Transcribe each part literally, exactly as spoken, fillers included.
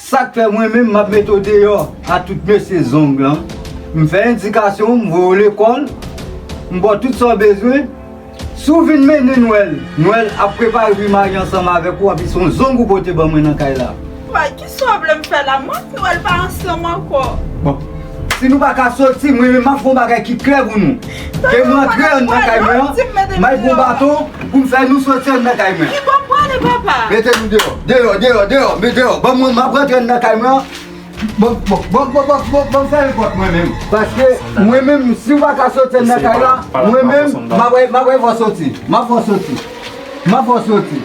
Sa k fè mwen menm m ap mete w deyò a tout mesye zong lan. M fè endikasyon w, m voye w lekòl, m ba w tout sa w bezwen. Si w vin mennen Nwèl, Nwèl ap prepare pou l marye ansanm avèk ou, anpi se yon zong ou pote ban mwen nan kay la. Bay, kisa w vle m fè la? Mwen ak Nwèl pa ansanm ankò. Bon, si nou pa ka soti, mwen menm m ap fè yon bagay ki klè pou nou. Ke m rantre anndan kay mwen an, m al pran baton pou m fè nou soti anndan kay mwen. Ki bò m prale, papa? Mete nou deyò, deyò, deyò, deyò, men deyò. Ban mwen, m ap rantre anndan kay mwen an. Bon, bon, bon, bon, bon, bon, bon, fèmen pòt mwen menm. Paske mwen menm, si w pa ka soti anndan kay la, mwen menm, m ap wè, m ap wè fò soti. M ap fò soti. M ap fò soti.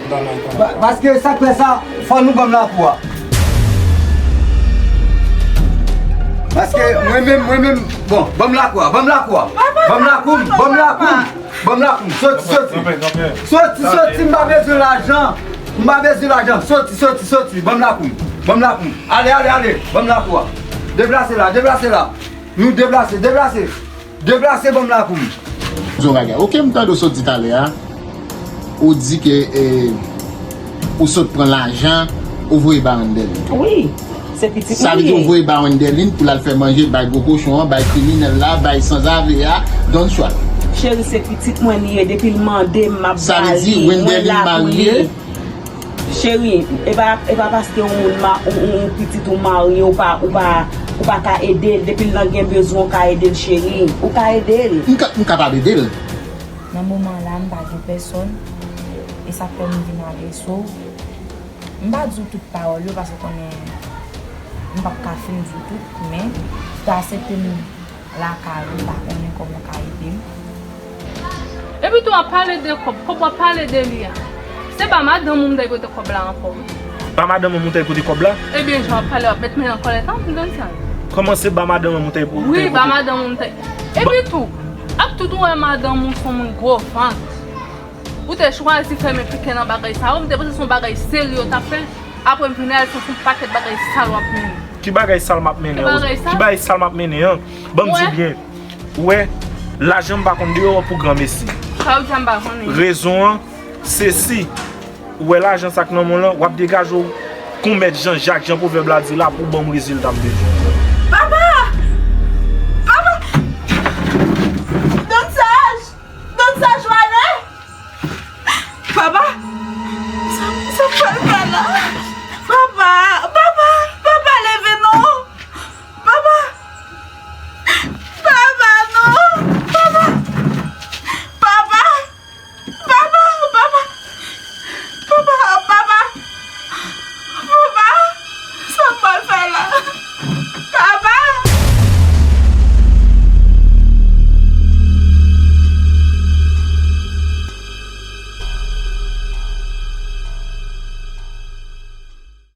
Pa- Paske sa k fè sa, fò nou ban m lakou a. Paske mwen menm, mwen menm, bon, ban m lakou a, ban m lakou a. Ban m lakou m, ban m lakou m. Ban m lakou m, soti, soti. Soti, soti, m pa bezwen lajan. M pa bezwen lajan, soti, soti, soti, ban m lakou m. Ban m lakou m. Ale, ale, ale, ban m lakou a. Deplase la, deplase la. Nou deplase, deplase. Deplase, ban m lakou m. Di yon bagay. Oke, m tande w sot di talè a. Ou di ke eh, ou sot pran lajan, ou voye ba Wendelin. Wi, se pitit mwen li ye. Sa vle di ou voye ba Wendelin pou l al fè manje, bay gwo kochon an, bay kriminèl la, bay sanzave a, Don Juan. Cheri, se pitit mwen li ye, depi l mande m, m ap ba li. Sa vle di Wendelin marye? Cheri, e pa, e pa paske yon moun ma, yon, yon pitit ou marye, ou pa, ou pa, ou pa ka ede l. Depi l nan gen bezwen, ou ka ede l, cheri. Ou ka ede l. M ka, m kapab ede l. Nan moman la, m pa gen pèsòn. E sa k fè m vin adrese w. M pa di w tout pawòl yo, paske w konnen m p ap ka fin di w tout, men si w ta aksepte m lakay ou, m pa konnen kòman w ka ede m. Epi tou w ap pale de kòb, kòb w ap pale de li a. Se ba madanm ou m t al pote kòb la ankò wi. Ba madanm ou m t al pote kòb la? Ebyen jan w ap pale w ap met men nan kòlèt an, m tande sa. Kòman se ba madanm ou m t al pote? Wi, ba madanm ou m t al. Epi tou, ak tout ou wè madanm ou s on moun gwo vant. Ou te chwazi fèmen piken nan bagay sa yo, m te panse se yon bagay serye w t ap fè. Apre m vin al santi yon pakèt bagay sal w ap mennen. Ki bagay sal m ap mennen? Ki bagay sal? Ki bagay sal m ap mennen an? Ban m di w byen. Ou wè, lajan m pa konn deyò pou granmesi. Sa w di a m pa konnen. Rezon an, se si ou wè lajan sa k nan men w lan, w ap degaje w kon mèt Jan Jak, jan pwovèb la di la, pou w ban m rezilta m bezwen.